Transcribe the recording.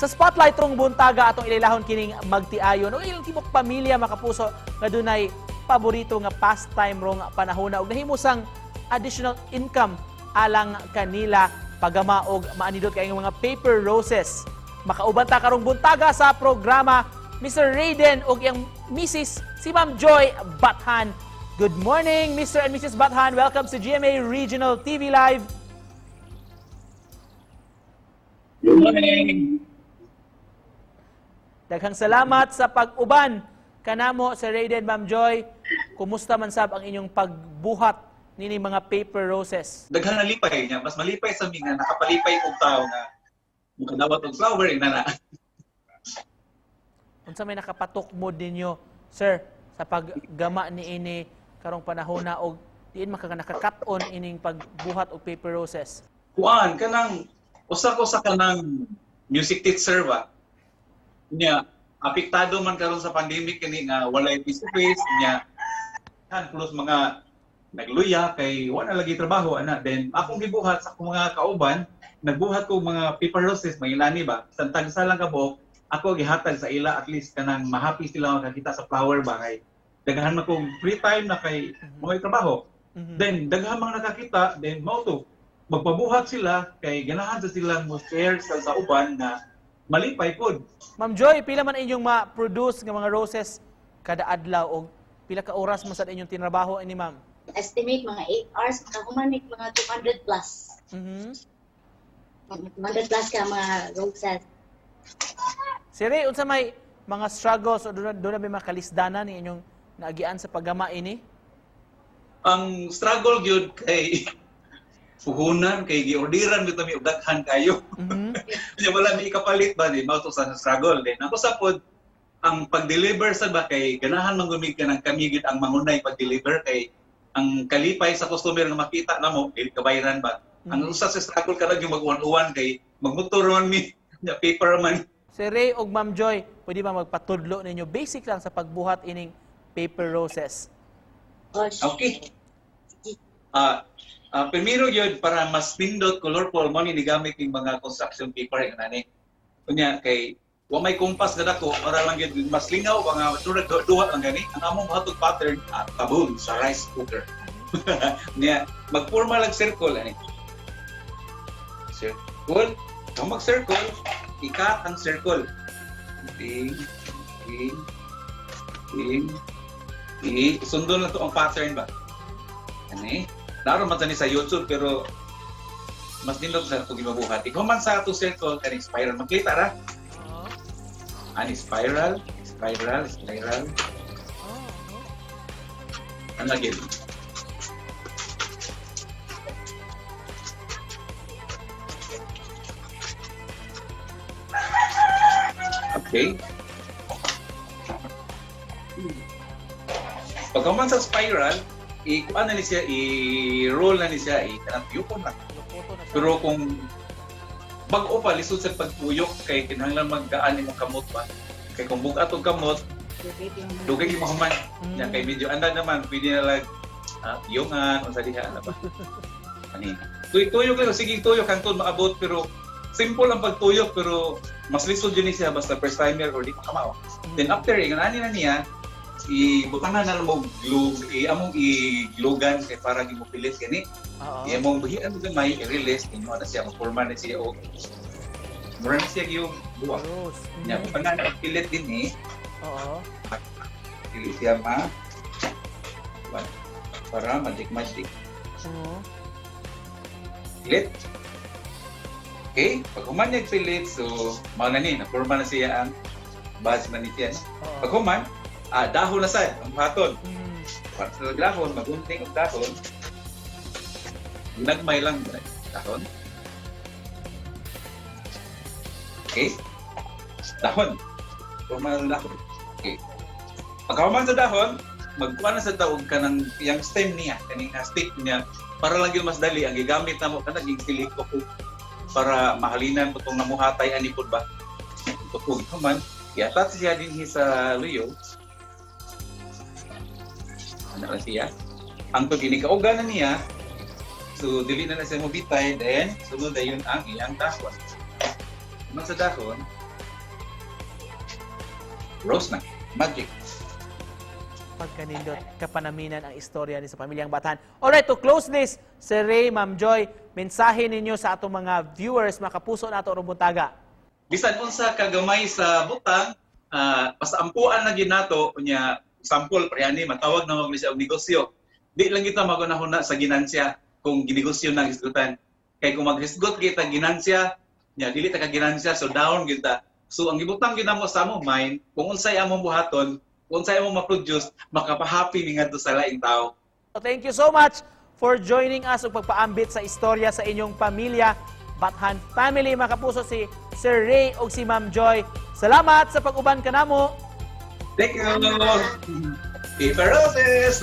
Sa spotlight rong buntaga, atong ilaylahon kining magtiayon ug ilang tibok pamilya, mga kapuso, nga dunay paborito nga pastime rong panahona ug nahimo sang additional income alang kanila, paggama og maanindot kay mga paper roses. Makauban ta karong buntaga sa programa, Mr. Rayden ug iyang misis, si Ma'am Joy Bathan. Good morning, Mr. and Mrs. Bathan. Welcome sa GMA Regional TV Live. Good morning. Daghang salamat sa pag-uban kanamo, Sir Rayden, Ma'am Joy. Kumusta man sab ang inyong pagbuhat nini mga paper roses? Daghan nalipay niya. Mas malipay sa mi nga nakapalipay kog tao nga mukadawat og flower ina na. Unsa may nakapatukmod ninyo, sir, sa paggama niini karong panahon na og diin man ka nakakat-on ining pagbuhat og paper roses? Kuan kanang usa ko sa kanang music teacher ba. Nya apektado man karon sa pandemic kini nga walay face to face nya han plus mga nagluya kay wala lagi trabaho ana. Then akong gibuhat sa akong mga kauban, nagbuhat ko mga paper roses, mga inani ba, sa tagsa lang ka buok ako gihatag sa ila, at least kanang mahappy sila makakita sa flower ba, kay daghan man kong free time na kay mga trabaho. Then daghan mga nakakita, then mao to magpabuhat sila kay ganahan sa silang mo share sa uban na malipay pod. Ma'am Joy, pila man inyong ma-produce nga mga roses kada adlaw og pila ka oras man sa inyong tinrabaho ini, ma'am? Estimate mga 8 hours, makahuman mig mga 200 plus. Mga 200 plus ka mga roses. Si Ray, unsa may mga struggles o doon na may mga kalisdanan ni inyong naagian sa paggama ini? Ang struggle gyud kay puhunan, kay giorderan bitaw mi og daghan kayo. Nya wala mi ikapalit ba, di mao to sa struggle. Then ako sa pod ang pag-deliver sa ba, kay ganahan man gumig ka ng kami gid ang mangunay pag-deliver, kay ang kalipay sa customer nga makita namo dili kabayaran ba. Ang usa sa struggle karon yung mag-uwan-uwan kay magmotor man mi nya paper man. Si Ray ug Ma'am Joy, pwede ba magpatudlo ninyo basic lang sa pagbuhat ining paper roses? Oh, Okay. Primero yun, para mas pindot, colorful, mo ni gamit yung mga construction paper yung nani. Kunya, kay wa may kumpas na dako, para lang yun, mas lingaw, mga turag duha lang gani. Ang among hatog pattern, tabon sa rice cooker. Niya, magporma lang circle, ani. Circle. Kung mag-circle, ikat ang circle. Ting, ting, ting, ting. Sundon lang to ang pattern ba? Ani? Naroon man ni sa YouTube pero mas nindot sa itong gimabuhat. Ikaw man sa atong circle kaning spiral. Makita ra? Oo. Ani spiral, spiral, spiral. Ano lagi? Okay. Pag man sa spiral, i-kuan na ni siya, i-roll na ni siya, i-kanang tuyokon na. Lukoto na siya. Pero kung bag-o pa, lisod sa pagtuyok kay kinahanglan maggaan imong kamot ba. Kay kung bug-at og kamot, dugay gyud mahuman. Nya kay medyo anda naman, pwede na lang yungan unsa diha ana ba. Ani. Tuy tuyok lang, sige tuyok hangtod maabot, pero simple ang pagtuyok pero mas lisod yun ni siya basta first timer or di pa kamao. Then after ingon ani na niya, ibutangan na lang mo glue, i among i-glugan kay para gimo pilit gani. Imong buhian mo gamay, i-release inyo na siya, maporma na siya og mura na siya yung buwak. Rose. Nya butangan na pilit din eh. Dili siya ma para magic magic. Pilit. Okay, pag human niya pilit, so mao na ni, naporma na siya ang base na ni siya. No? Pag human, dahon na sad ang buhaton. Para sa dahon, magunting og dahon. Ginagmay lang dahon. Okay? Dahon. Forma ng dahon. Okay. Pagkahuman sa dahon, magkuha na sa taog ka ng yung stem niya, kaning stick niya, para lang yun mas dali. Ang gigamit na mo, kanang yung siliko ko, para mahalinan po itong namuhatay, ani po ba? Tukog human, i-attach siya din sa luyo. Ano lang siya? Ang pag inikauga na niya, so dili na na siya mobitay, then sunod na yun ang iyang dahon. Human sa dahon, Rose na. Magic. Pagkanindot, kapanaminan ang istorya ni sa pamilyang Bathan. Alright, to close this, Sir Ray, Ma'am Joy, mensahe ninyo sa atong mga viewers, makapuso nato aron buntaga. Bisan unsa kagamay sa butang, basta ampuan na ginato unya, sample pre ani matawag na mag siya og negosyo. Di lang kita magunahuna sa ginansya kung ginegosyo na hisgutan. Kay kung maghisgot kita ginansya, nya dili ta ka ginansya, so down kita. So ang gibutang gyud namo sa among mind, kung unsay among buhaton, kung unsay among ma-produce, makapahappy ni ngadto sa laing tao. So, thank you so much for joining us ug pagpaambit sa istorya sa inyong pamilya, Bathan family, mga kapuso, si Sir Ray ug si Ma'am Joy. Salamat sa pag-uban kanamo. Thank you. Paper Roses.